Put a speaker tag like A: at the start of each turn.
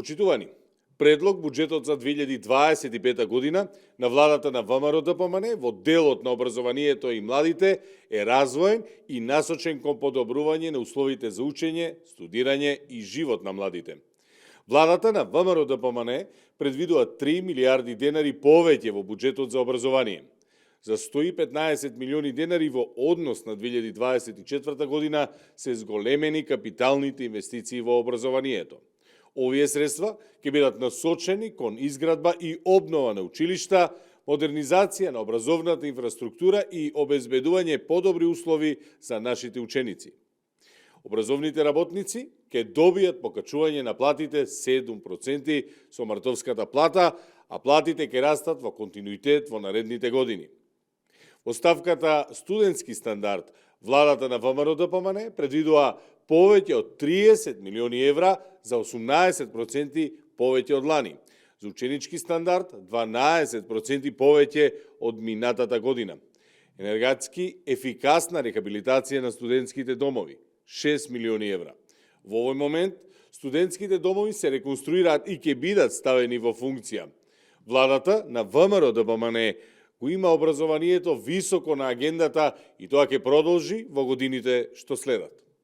A: Почитувани, предлог буџетот за 2025 година на владата на ВМРО-ДПМН во делот на образованието и младите е развоен и насочен кон подобрување на условите за учење, студирање и живот на младите. Владата на ВМРО-ДПМН предвидува 3 милиарди денари повеќе во буџетот за образование. За 115 милиони денари во однос на 2024 година се зголемени капиталните инвестиции во образованието. Овие средства ќе бидат насочени кон изградба и обнова на училишта, модернизација на образовната инфраструктура и обезбедување подобри услови за нашите ученици. Образовните работници ќе добијат покачување на платите 7% со мартовската плата, а платите ќе растат во континуитет во наредните години. Во ставката студентски стандард, владата на ВМРО-ДПМН предвидува повеќе од 30 милиони евра за 18% повеќе од лани. За ученички стандард 12% повеќе од минатата година. Енергетски ефикасна рехабилитација на студентските домови 6 милиони евра. Во овој момент студентските домови се реконструираат и ќе бидат ставени во функција. Владата на ВМРО-ДПМН го има образованието високо на агендата и тоа ќе продолжи во годините што следат.